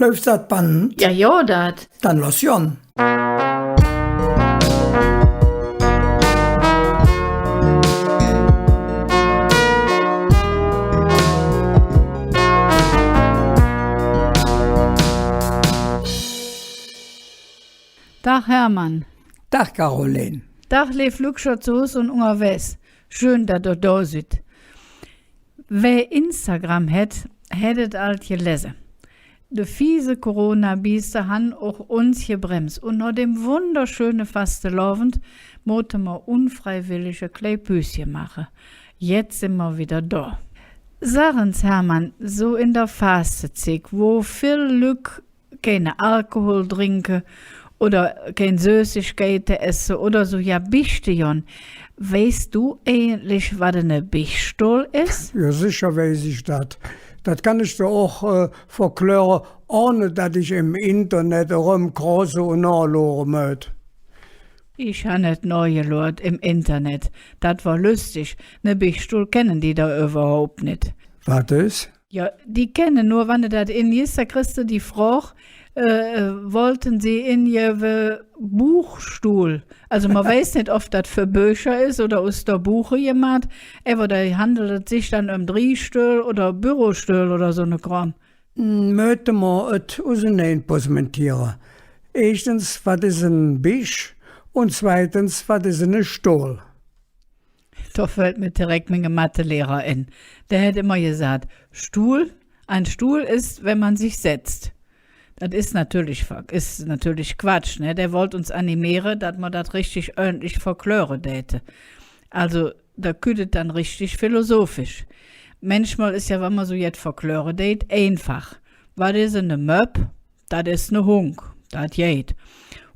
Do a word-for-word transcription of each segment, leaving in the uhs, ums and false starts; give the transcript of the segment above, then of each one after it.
Läuf dat Band? Jo, jo, dat. Dann loss gonn. Dag, Hermann. Dag, Caroline. Dag, leev Lückcher zo Hus un ungerwägs. Schön, dat ehr do sid. Wä Instagram hät, hät et ald gelese. De fiese Corona-Biester han och uns gebrems. Un noh dem wunderschöne Fastelovend moote mer unfreiwellig e klei Püüsche maache. Jetz si mer widder do. Sag ens, Hermann, su en der Fastezigg, wo vill Lück keine Alkohol drinke oder kein Sößigkeite esse oder su, jo, bichte gonn. Weiß do eigentlich, wat ene Bichstohl es? Jo, secher weiß ich dat. Dat kann ich der och, äh, verkläre, ohne dat ich em Internet erömkrose un nohluure mööt. Ich han et nohgeluurt em Internet. Dat wor löstig. Ne Bichstohl kenne die do üvverhaup nit. Wat es? Jo, die kenne nor, wann de dat ingiss, kriss de die Frog, äh, äh, wollten Se ingevve Buchstohl. Alsu, mer weiß nit, ov dat för Böcher es oder us der Buche gemaht. Ävver do handelt et sich dann öm Driehstöhl oder Bürostöhl oder su ne Krom. Mööte mer et usenein posmentiere. Eeschtens, wat es en Bich? Un zweitens, wat es ene Stohl? Do fällt mer tirek minge Mathelehrer en. Dä hät immer gesaht, Stuhl, ein Stuhl ist, wenn man sich setzt. Dat es natörlich, es natörlich Quatsch, ne? Dä wollt uns animiere, dat mer dat richtig ööntlich verkläre däte. Alsu, do kütt et dann richtig philosophisch. Mänchmol es jo, wann mer su jet verkläre deit, einfach. Wat es ene Möpp? Dat es ne Hungk. Dat geiht.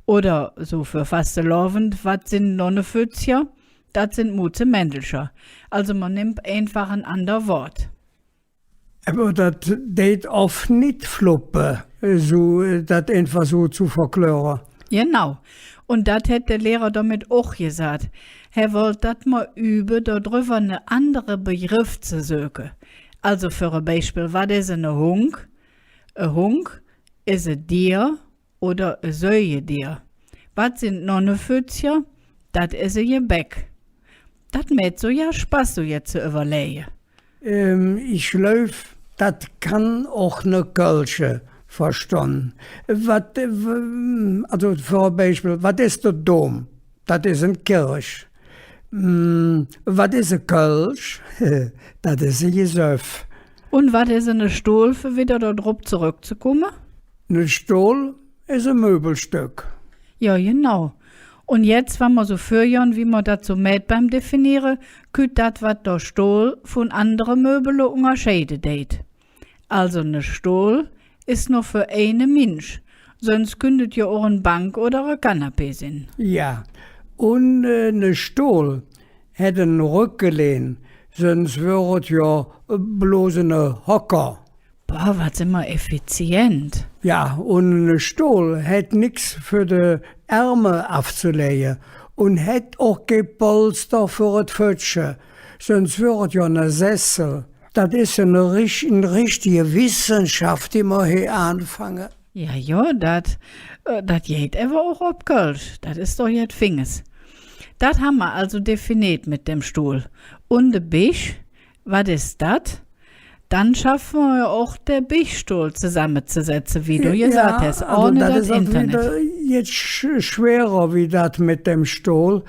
Oder su för Fastelovend, wat sin Nonnefützcher? Dat sin Mutzemändelcher. Alsu mer nimmp einfach en ander Wood. Ävver dat deit off nit fluppe, su, dat einfach su ze verkläre. Genau. Un dat hät dä Lehrer domet och gesaht. Hä wollt, dat mer übe, dodrüvver ne andere Begreff ze söke. Alsu för e Beispill, wat es ene Hungk? E Hungk es e Dier, oder e Säugedier. Wat sin Nonnefützcher? Dat es e Gebäck. Dat mäht su jo Spass, su jet ze üvverläge. Ähm, ich gläuv, dat kann och ne Kölsche verstonn. Wat, äh, w-, alsu för e Beispill, wat es der Dom? Dat es en Kirch. Mm, wat es e Kölsch? Dat es e Gesöff. Un wat es ene Stohl, för widder do drop zeröckzekumme? Ne Stohl es e Möbelstöck. Jo, genau. Un jetz, wann mer su vürgonn, wie mer dat su mäht beim Definiere, kütt dat, wat der Stohl vun andere Möbele ungerscheide deit. Alsu, ne Stohl es nor för eine Minsch. Söns künnt et jo och en Bank oder e Kanapee sin. Jo. Un, äh, ne Stohl hät en Röckelehn, söns wör et jo bloß ene Hocker. Boah, wat sin mer effizient. Jo, un ne Stohl hät nix för de Ärme avzeläge un hät och kei Polster för et Föttche, söns wör et jo ne Sessel. Dat es jo en rich-, en richtige Wissenschaff, die mer hee aanfange. Jo, jo, dat, äh, dat geiht ävver och op Kölsch. Dat es doch jet Fings. Dat han mer alsu defineet met dem Stohl. Un de Bich, wat es dat? Dann schaffe mer jo och, der Bichstohl zesammenzusetzen, wie do gesaht häs, ohne dat Internet. Jo, alsu dat es och widder jetz sch-, schwerer wie dat met dem Stohl.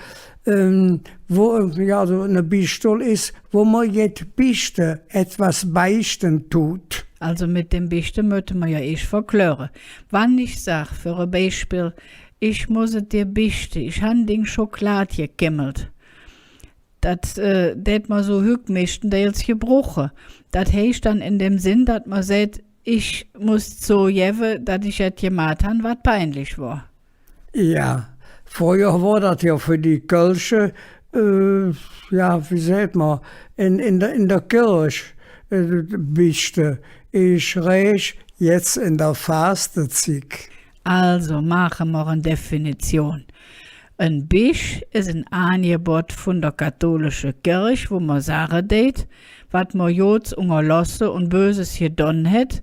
Ähm, wo, jo, alsu ne Bichstohl es, wo mer jet bichte, etwas beichten tut. Alsu met dem Bichte mööte mer jo eesch verkläre. Wann ich sag, för e Beispill, ich muss et dir bichte, ich han ding Schokolad gekimmelt. Dat, äh, dät mer su hügg miestendeils gebruche. Dat heiß dann en dem Senn, dat mer säht, ich muss zogevve, dat ich jet gemaht han, wat peinlich wor. Jo, fröher wor dat jo för die Kölsche, äh, jo, wie säht mer, en, en der, en der Kirch, äh, bichte, eesch rääch jetz en der Fastezigg. Alsu, maache mer en Definition. En Bich es en Aangebott vun der katholische Kirch, wo mer sage deit, wat mer Gods ungerlooße un Böses gedon hät,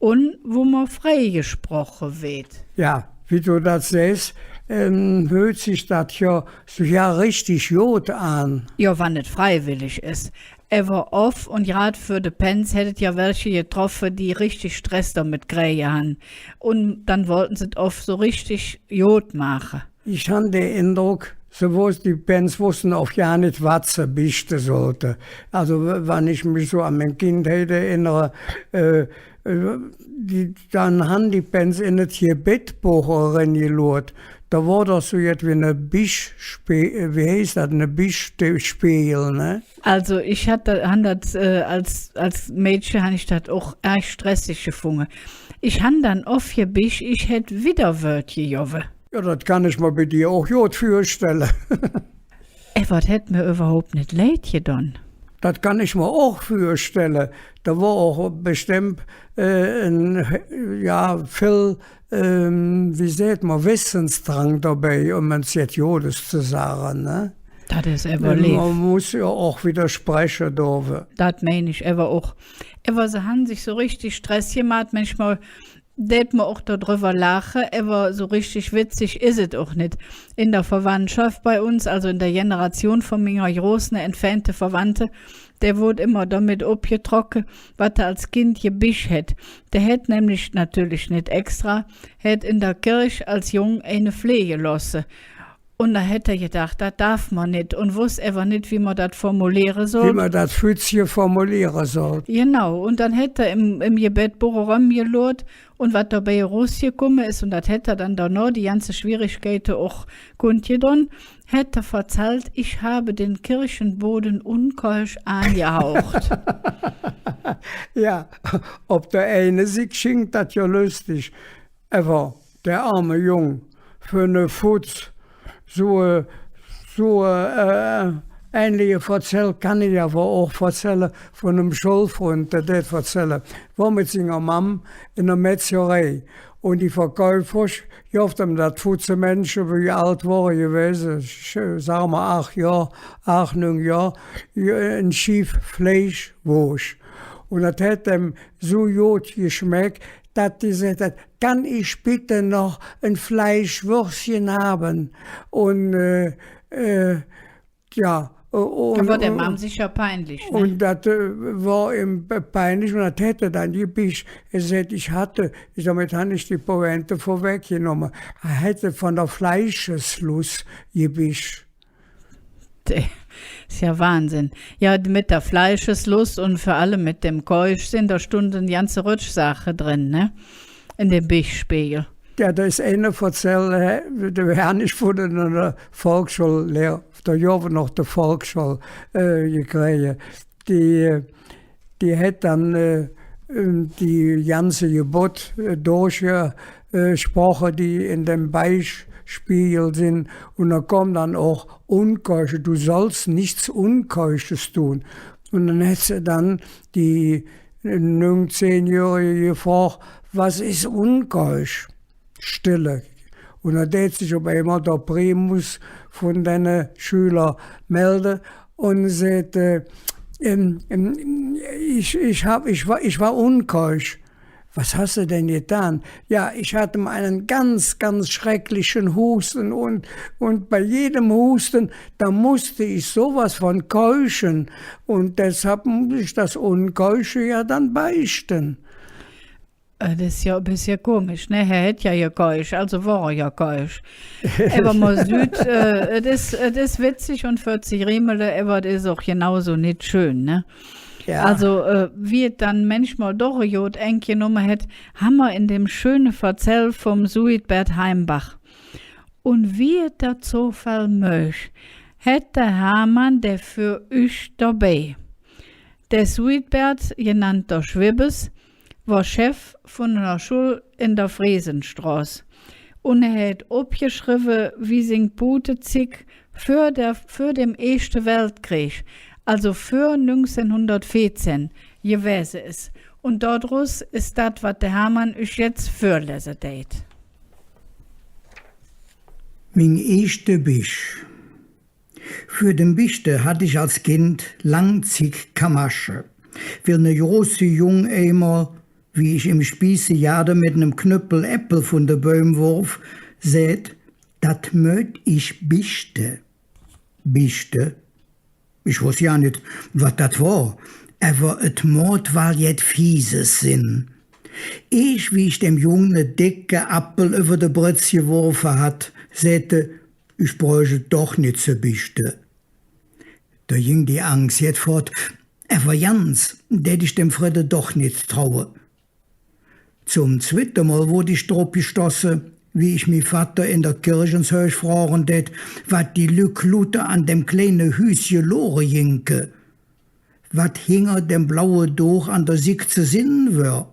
Un wo mer freigesproche weed. Jo, wie do dat sähs, ähm, hürt sich dat jo su, jo, richtig god aan. Jo, wann et freiwillig es. Ävver off, un grad för de Pänz hät et jo welche getroffe, die richtig Stress domet kräge han. Un dann wollte se et off su richtig god maache. Ich han der Endrock, se woss-, die Pänz woosste off jo nit, wat se bichte sollte. Also, w-, wann ich mich su an ming Kindheit erennere, äh, äh, die, dann han die Pänz en et Gebettboch erengeluurt. Do wor doch su jet wie ne Bichspe-, äh, wie heiß dat, ne Bichspeegel, ne? Also, ich hatt dat, han dat, äh, als, als Mädche han ich dat och ärg stressig gefunge. Ich han dann off gebich, ich hätt widder Wööd gegovve. Jo, dat kann ich mer bei dir och god vürstelle. Ävver et hät mer üvverhaup nit leid gedon. Dat kann ich mer och vürstelle. Do wor och bestemmp, äh, en, jo, vill, ähm, wie säht mer, Wissensdrang dobei, öm ens jet Godes ze sage, ne? Dat es ävver leev. Mer muss jo och widderspreche dörfe. Dat mein ich ävver och. Ävver se han sich su richtig Stress gemaht, manchmol dät mer och dodrüvver laache, ävver su richtig witzig es et och nit. En der Verwandtschaff bei uns, also en der Generation vun minger Groß, ne entfernte Verwandte, dä woodt immer domet opgetrocke, wat hä als Kind gebich hät. Dä hät nämlich, natörlich nit extra, hät en der Kirch als Jung eine fleege looße. Un do hät hä gedaach, dat darf mer nit, un woss ävver nit, wie mer dat formuliere sollt. Wie mer dat Fützche formuliere sollt. Genau, un dann hät hä em, em Gebettboch erömgeluurt, un wat dobei erusgekumme es, un dat hät hä dann donoh, die ganze Schwierigkeite och kundgedon, hät hä verzallt: „Ich habe den Kirchenboden unkeusch angehaucht.“ Jo, op der eine Sigg schingk dat jo löstig. Ävver der ärme Jung, för ne Futz, su, äh, su, äh, ähnliche Verzäll kann ich ävver och verzälle vun nem Schullfründ, dä dät verzälle, wor met singer Mamm en der Metzgerei. Un die Verkäufersch, die hät em dat Futzemännche, wie alt wor hä gewäse, sage mer, aach Johr, aach, nüng Johr, en Schiev Fleischwoosch. Un dat hät däm su god geschmeck, dat dä säht: „Kann ich bitte noch ein Fleischwürstchen haben?“ Un, äh, äh, jo, äh, un, dat wor der Mamm secher peinlich, ne? Un dat, äh, wor im pe-, peinlich, un dat hät hä dann gebich. Hä säht, ich hatte, domet han ich die Pointe vorweggenomme, hä hät vun der Fleischeslust gebich. Dä, es jo Wahnsinn. Jo, met der Fleischeslust un vür allem met dem Keusch sin do stunde ganze Rötsch Saache dren, ne? En dem Bichspeegel. Jo, do es eine Verzäll, äh, dä han ich vun der Volksschull, do gov et noch de Volksschull, äh, gekräge. Die, äh, die hät dann, äh, ähm, die ganze Gebott, äh, durchgesproche, die en dem Bichspeegel sin. Un do kom dann och unkeusch, „Du sollst nichts Unkeusches tun.“ Un dann hät se dann die, äh, nüng-, zehnjöhrige gefrog: „Was ist unkeusch?“ Stille. Un do dät sich op eimol der Primus vun denne Schüler melde un säht, äh, ähm, ähm, ich, ich hab, ich war, ich war unkeusch. „Was hast du denn getan?“ „Ja, ich hatte mal einen ganz, ganz schrecklichen Husten und, und bei jedem Husten, da musste ich sowas von keuchen und deshalb muss ich das Unkeusche ja dann beichten.“ Et es jo e bessche komisch, ne? Hä hät jo gekeusch, also wor hä jo keusch. Ävver mer süht, äh, et es, et es witzig un för ze griemele, ävver et es och genauso nit schön, ne? Jo. Also, äh, wie et dann mänchmol doch e god Engk genomme hät, han mer en dem schöne Verzäll vum Suidbert Heimbach. Un wie et der Zofall mööch, hät der Hermann dä för üch dobei. Der Suidbert, genannt der Schwibbes, wor Chef vun ener Schull en der Friesenstroß. Un hä hät opgeschrevve, wie sing Puutezigg för der, för dem Eeschte Weltkreeg, also för nüngzehnhundertveezehn, gewäse es. Un dodrus es dat, wat der Hermann üch jetz vürlese deit. Ming eeschte Bich. För dem Bichte hatt ich als Kind lang Zigg Kamasche, weil ne große Jung eimol Wie ich im Spieße jade met nem Knöppel Äppel vun de Bäum worf, säht: „Dat mööt ich bichte.“ Bichte? Ich woss jo nit, wat dat wor, ävver et moot wall jet Fieses sin. Eesch wie ich dem Jung ne decke Appel üvver de Bretz geworfe hatt, säht hä: „Ich bräuch et doch nit ze bichte.“ Do ging die Angs jet fott, ävver ganz dät ich dem Fredde doch nit traue. Zom zwitte Mol woodt ich drop gestosse, wie ich mi Vatter en der Kirch ens höösch froge dät, wat die Lück luuter an dem kleine Hüsche loore gingke, wat hinger dem blaue Doch an der Sigg ze sinn wör.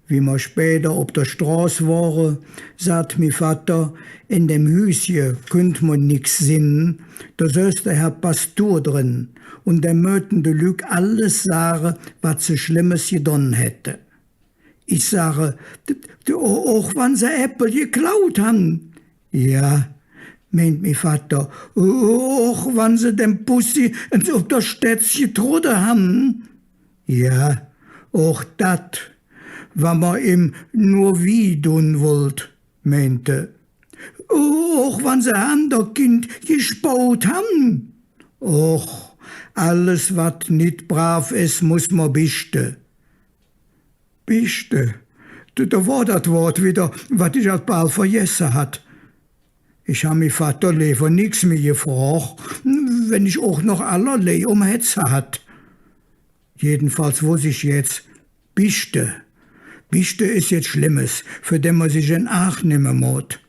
Wie mer späder op der Stroß wore, säht mi Vatter: „En dem Hüsche künnt mer nix sinn, do söß der Här Pastur dren, un däm mööte de Lück alles sage, wat se Schlemmes gedon hätte.“ Ich sage: „D-, d-, o-, och wann se Äppel geklaut han?“ „Jo“, meint mi Vatter, „och wann se dem Pussi ens op der Stetz getrodde han?“ „Jo, och dat, wann mer im nor wih dun wollt“, meint hä. „Och wann se an der Kind gespaut han?“ „Och, alles, wat nit brav es, muss mer bichte.“ Bichte. Do, do wor dat Wood widder, wat ich ald baal vergesse hatt. Ich han mi Vatter leever nix mih gefrog, wann ich och noch allerlei om Hätze hatt. Jedenfalls woss ich jetz, bichte. Bichte es jet Schlemmes, för däm mer sich en Aach nemme moot.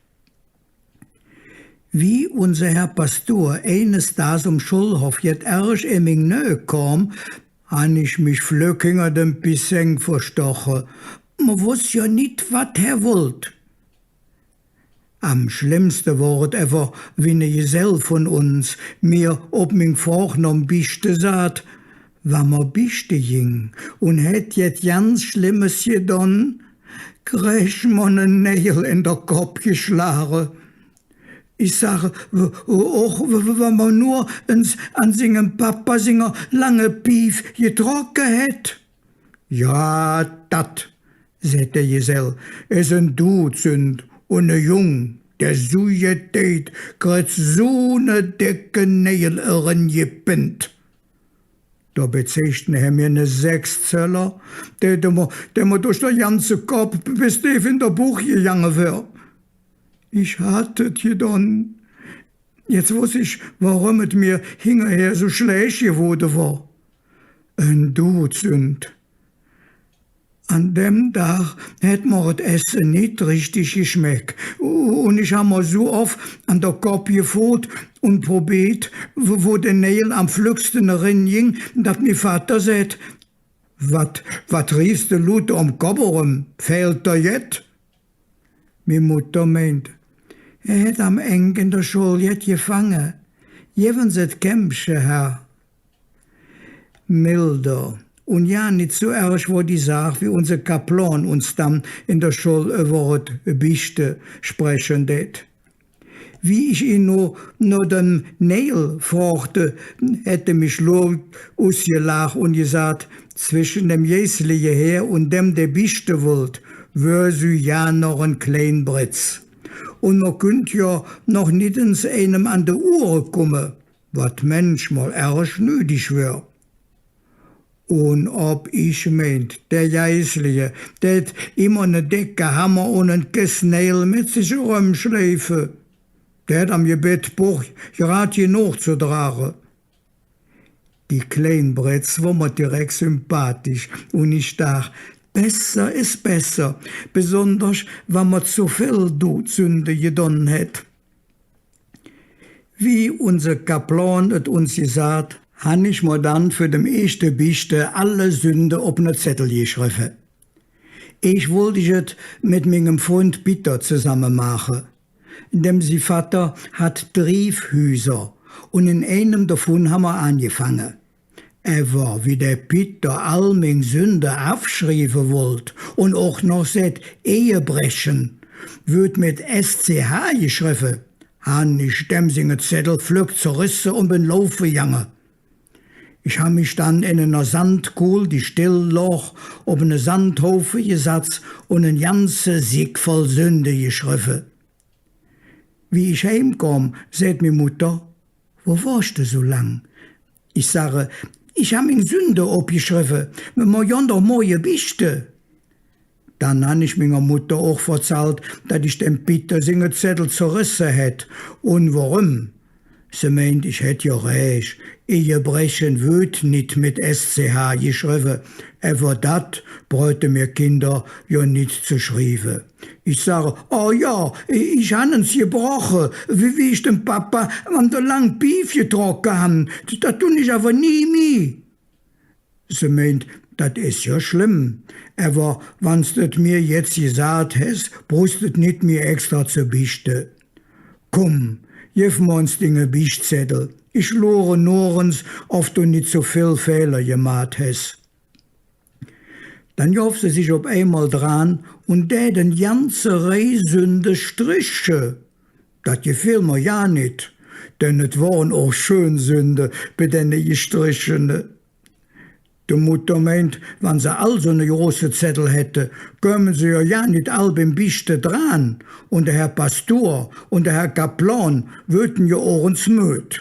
Wie unse Här Pastur eines Dags om Schullhoff jet ärg en ming Nöh kom, han ich mich flöck hinger dem Pisseng verstoche. Mer woss jo nit, wat hä wollt. Am schlemmste wor et ävver, wie ne Gesell vun uns mir op ming Frog nohm Bichte säht, wann mer bichte ging un hät jet ganz Schlemmes gedon, kräg mer ne Nägel en der Kopp geschlage. Ich sage: „W-, och, w-, w-, wann mer nor ens an singem Papa singer lange Pief getrocke hätt.“ „Jo, dat“, säht der Gesell, „es en Dudsünd, un ne Jung, dä su jet deit, kritt su ne decke Nägel erengepinnt.“ Do bezeichne hä mir ne Sechszöller, dä, dä mer, dä mer durch der ganze Kopp bes deef en der Buch gegange wör. Ich hatt et gedon. Jetz woss ich, woröm et mir hingerher su schlääch gewoode wor. En Dudsünd. An däm Dag hät mer et Esse nit richtig geschmeck, un ich han mer su off an der Kopp gefohlt un probeet, wo, wo de Nägel am flöckste erengging, dat mi Vatter säht: „Wat, wat riffs de luuter om Kopp eröm? Fählt der jet?“ Mi Mutter meint: „Hä hät am Engk en der Schull jet gefange. Gevven Se et Kämmche her.“ Milder un jo nit su ärg wor die Saach, wie unse Kaplon uns dann en der Schull üvver et Bichte spreche dät. Wie ich in no, no dem Nägel frogte, hät hä mich luut usgelaach un gesaht, zwesche dem geisliche Häär un dem, dä bichte wollt, wör su jo noch en klein Bretz. Un mer künnt jo noch nit ens einem an de Uhre kumme, wat mänchmol ärg nüdig wör. Un ob ich meint, der Geisliche, dä dät immer ne decke Hammer un en Kess Nägel met sich erömschleife, dä dät am Gebettboch grad genog ze drage. Die klein Bretz wor mer direk sympathisch, un ich daach, besser es besser, besonders, wann mer zo vill Dudsünde gedon hät. Wie unse Kaplon et uns gesaht, han ich mer dann för dem eeschte Bichte alle Sünde op ne Zeddel geschrevve. Eesch wollt ich et met mingem Fründ Pitter zesamme maache. Dem si Vatter hatt Drievhüser, un en einem dovun han mer aangefange. Ävver wie der Pitter all ming Sünde avschrieve wollt un och noch säht, Ehebrechen wööd met S C H geschrevve, han ich dem singe Zeddel flöck zerresse un ben laufe gegange. Ich han mich dann en ener Sandkuhl, die still log, op ene Sandhaufe gesatz un en ganze Sigg voll Sünde geschrevve. Wie ich heimkom, säht mi Mutter: „Wo wors de su lang?“ Ich sage: „Ich han ming Sünde opgeschrevve, mer gonn doch morge bichte.“ Dann han ich minger Mutter och verzallt, dat ich dem Pitter singe Zeddel zerresse hätt, un woröm. Se meint, ich hätt jo rääch, Ehebreche weed nit met S C H geschrevve, ävver dat bruchte mer Kinder jo nit ze schrieve. Ich sage: „Oh jo, ich han ens gebroche, wie, wie ich dem Papa an der lang Pief getrocke han. Dat dun ich ävver nie mih.“ Se meint, dat es jo schlemm, ävver wann de et mir jetz gesaht häs, bruchs de et nit mih extra ze bichte. Kumm, gevv mer ens dinge Bichzeddel. Ich luure nor ens, ov do nit zo vill Fähler gemaht häs. Dann gov se sich op eimol dran un dät en ganze Reih Sünde striche. Dat gefeel mer gar nit, denn et wore och schön Sünde bei denne gestrichene. De Mutter meint, wann se all su ene große Zeddel hätte, köme se jo gar nit all beim Bichte dran, un der Här Pastur un der Här Kaplon weede jo och ens möd.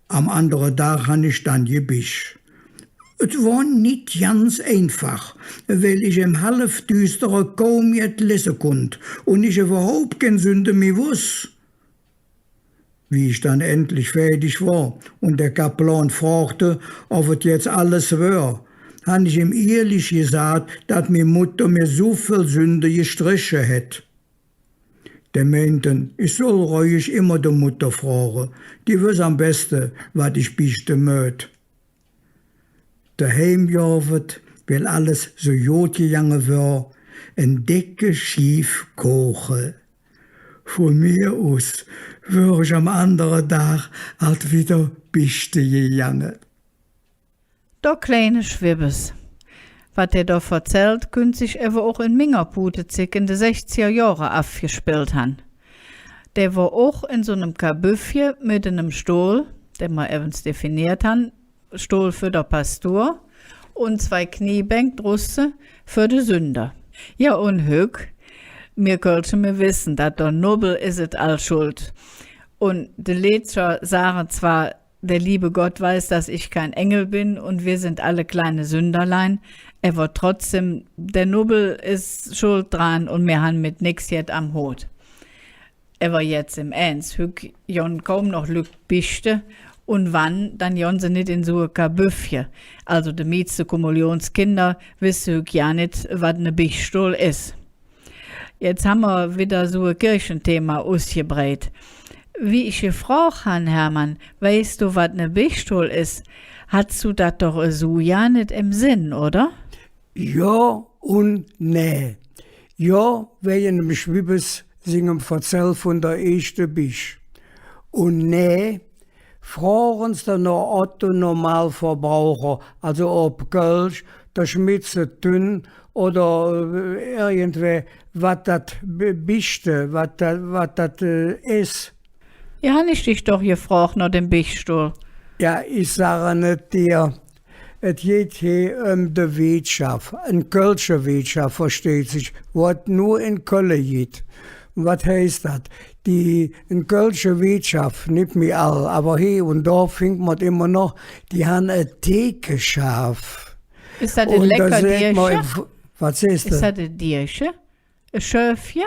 Am andere Dag han ich dann gebich. Et wor nit ganz einfach, weil ich em Halvdüstere kaum jet lese kunnt un ich üvverhaup kein Sünde mih woss. Wie ich dann endlich fäädig wor un der Kaplon frogte, ov et jetz alles wör, han ich im ihrlich gesaht, dat mi Mutter mir su vill Sünde gestriche hätt. Dä meinte, ich soll räuhig immer de Mutter froge, die wöss am beste, wat ich bichte mööt. Doheim gov et, weil alles su god gegange wör, en decke Schiev Koche. Vun mir us wör ich am andere Dag ald widder bichte gegange. Der kleine Schwibbes. Wat dä do verzällt, künnt sich ävver och en minger Putezigg en de sechziger Johre avgespillt han. Dä wor och en su nem Kabüffche met enem Stohl, dä mer evvens defineet han, Stohl för der Pastur un zwei Kniebänk drusse för de Sünder. Jo, un hügg, mir Kölsche, mir wesse, dat der Nubbel es et all schuld. Un de Leedcher sage zwar, der liebe Gott weiß, dass ich kein Engel bin und wir sind alle kleine Sünderlein, ävver trotzdäm, der Nubbel es schuld dran un mir han met nix jet am Hot. Ävver jetz em Ääns, hügg gonn kaum noch Lück bichte, un wann, dann gonn se nit en su e Kabüffche. Also de mieste Kommunionskinder wesse hügg jo nit, wat ne Bichstohl es. Jetz han mer widder su e Kirchethema usgebreit. Wie ich gefrog han, Hermann, weiß do, wat ne Bichstohl es, hatts do dat doch esu jo nit em Senn, oder? Jo un nä. Jo, wäge dem Schwibbes singem Verzäll vun der eeschte Bich. Un nä, frog ens der Otto-Normalverbraucher, also op Kölsch, der Schmitze Tünn oder, äh, irgendwä, wat dat Be-, Bichte, wat dat, wat dat, äh, es. Jo, han ich dich doch gefrog noh dem Bichstohl. Jo, ich sage et dir, et geiht hee öm de Weetschaff, en kölsche Weetschaff, versteiht sich, wat et nor en Kölle gitt. Wat heiß dat? Die, en kölsche Weetschaff, nit mih all, ävver hee un do fingk mer et immer noch, die han e Thekeschaaf. Es dat e lecker Dierche? Wat sähs do? Es dat e Dierche? E Schöfche?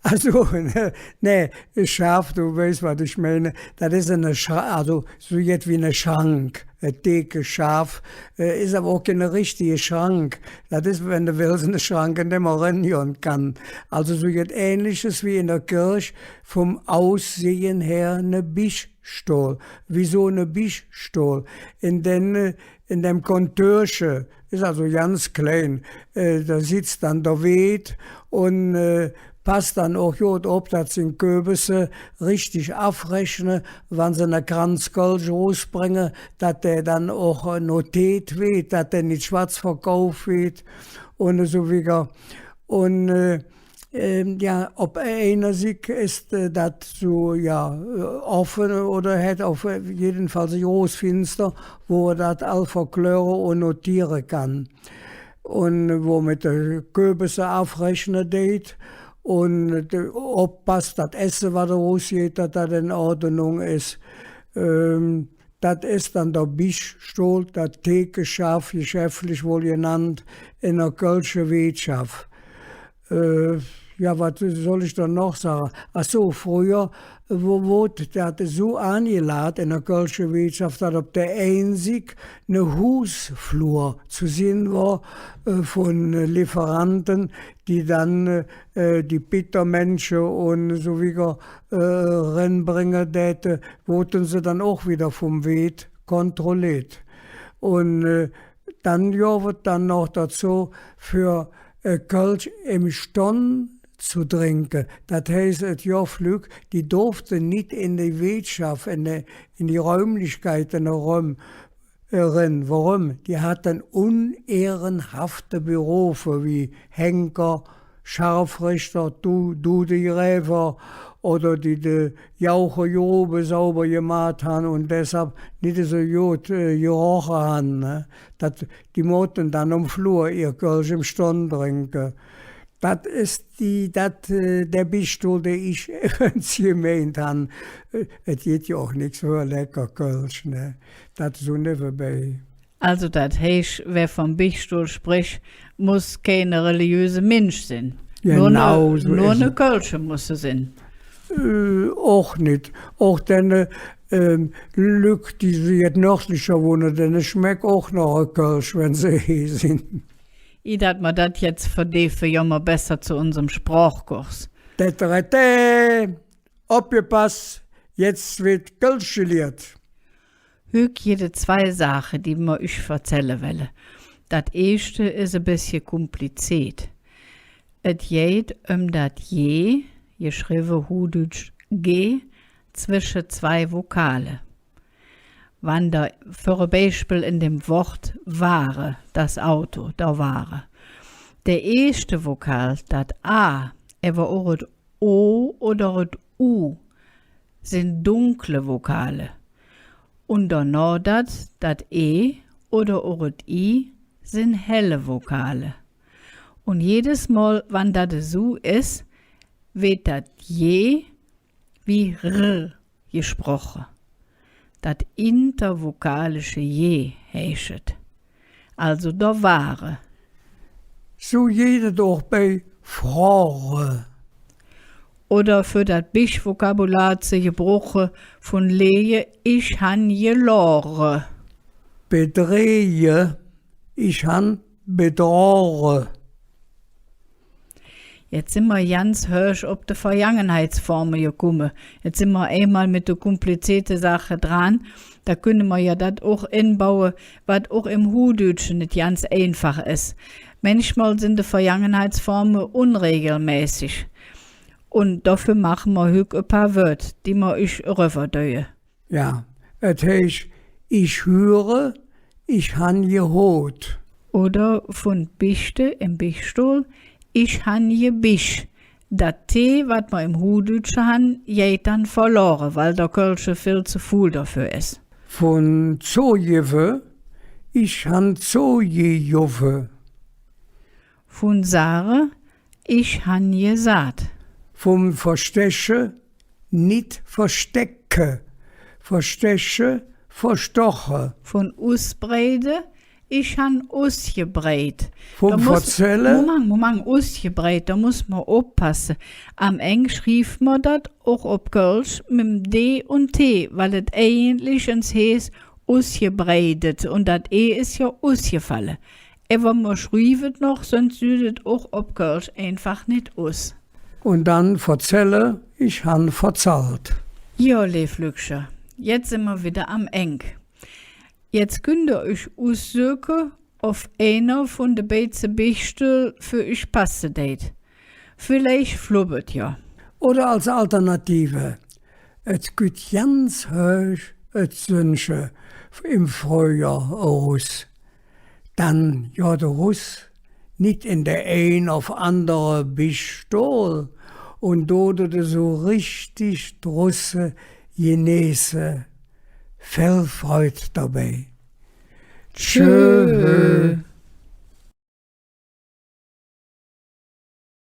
Also, nä, nä, Schaaf, do weiß, wat ich meine. Dat es ene Schra-, also, su jet wie ene Schrank. E Thekeschaaf, äh, es ävver och keine richtige Schrank. Dat es, wann do wells, ene Schrank, en dä mer erengonn kann. Also, su jet Ähnliches wie en der Kirch, vum Aussehen her ene Bichstohl. Wie su ene Bichstohl. En dä, äh, en däm Kontörche, es also ganz klein, äh, do sitz dann der Weet un, äh, pass dann och god op, dat sing Köbesse richtig avrechne, wann se ene Kranz Kölsch erusbränge, dat dä dann och, äh, noteet weed, dat dä nit schwatz verkauf weed un esu wigger. Un, äh, Ähm, jo, op einer Sigg es, äh, dat su, jo, äh, offe oder hät op jedenfalls e groß Finster, wo hä dat all verkläre un notiere kann. Un wo hä met de Köbesse avrechne deit un, äh, oppass, dat Esse, wat erusgeiht, dat dat en Ordnung es. Ähm, Dat es dann der Bichstohl, dat Thekeschaaf, geschäfflich wall genannt, en der kölsche Weetschaff. Äh, jo, wat soll ich dann noch sage? Ach su, fröher, äh, wo-, woodt dat su aangelaht en der kölsche Weetschaff, dat op der ein Sigg ne Huusflur ze sinn wor, äh, vun, äh, Lieferante, die dann, äh, äh, die Pittermännche un su wigger, äh, erenbränge däte, woodte se dann och widder vum Weet kontrolleet. Un, äh, dann gov et dann noch dozo, för, äh, Kölsch em Stonn ze drinke. Dat heiß, et gov Lück, die dorfte nit en de Weetschaff, en de, en die Räumlichkeite eröm, äh, eren. Woröm? Die hatte unehrenhafte Berofe wie Henker, Scharfrichter, Du-, Dudegräver oder die de Jauchegrube sauber gemaht han un deshalv nit esu god, äh, geroche han, ne? Dat, die moote dann om Flur ehr Kölsch em Stonn drinke. Dat es die, dat, äh, der Bichstohl, dä ich evvens gemeint han. Äh, et gitt jo och nix för lecker Kölsch, ne? Dat su nevvenbei. Alsu, dat heiß, wä vum Bichstohl sprich, muss keine religiöse Minsch sin. Genau, su es et. Nor ne Kölsche muss hä sin. Äh, och nit. Och denne, ähm, Lück, die su jet nördlicher wonne, denne schmeck och noch e Kölsch, wann se hee sin. Ih dat mer dat jetz verdeefe, gommer besser zo unsem Sprochkurs. Täterätä, opgepass, jetz weed Kölsch geliert. Hügg gitt et zwei Saache, die mer üch verzälle welle. Dat eeschte es e bessche kompliziert. Et geiht öm dat G, geschrevve huhdütsch G, zwesche zwei Vokale. Wann der, för e Beispill en dem Wood Wage, das Auto, der Wage. Der eeschte Vokal, dat A, ävver och et O oder et U sin dunkle Vokale. Un donoh dat, dat E oder och et I sin helle Vokale. Un jedes Mol, wann dat esu es, weed dat G wie R gesproche. Dat intervokalische G heiß et. Alsu der Wage. Su geiht et och bei froge. Oder för dat Bichvokabular ze gebruche vun lege, ich han geloge. Bedrege, ich han bedroge. Jetz sin mer ganz höösch op de Vergangenheitsforme gekumme. Jetz sin mer eimol met de komplizierte Saache dran. Do künne mer jo dat och enbaue, wat och em Huhdütsche nit ganz einfach es. Mänchmol sin de Vergangenheitsforme unregelmäßig. Un doför maache mer hügg e paar Wööd, die mer üch eröverdäue. Jo, et heiß, ich hüre, ich han gehoot. Oder vun bichte, em Bichstohl, ich han gebich. Dat T, wat mer em Huhdütsche han, geiht dann verlore, weil der Kölsche vill ze fuul doför es. Vun zogevve, ich han zogegovve. Vun sage, ich han gesaht. Vum versteche, nit verstecke, versteche, verstoche. Vun usbreide, ich han usgebreidt. Vum verzälle. Moment, Moment, usgebreidt, do muss mer oppasse. Am Eng schriev mer dat och op Kölsch mem D un T, weil et eigentlich heiß usgebreidet un dat E es jo usgefalle. Ävver mer schriev et noch, söns süht et och op Kölsch einfach nit us. Un dann verzälle, ich han verzallt. Jo, leev Lückcher, jetz sin mer widder am Eng. Jetz künnt ehr üch ussöke, ov einer vun de beidse Bichstöhl för üch passe deit. Villeich fluppt et jo. Oder als Alternative, et kütt ganz höösch et Sünnche em Fröhjohr erus. Dann geiht et erus, nit en der ein ov andere Bich stohl un dot et esu richtig drusse geneeße. Vill Freud dobei. Tschö. Tschö.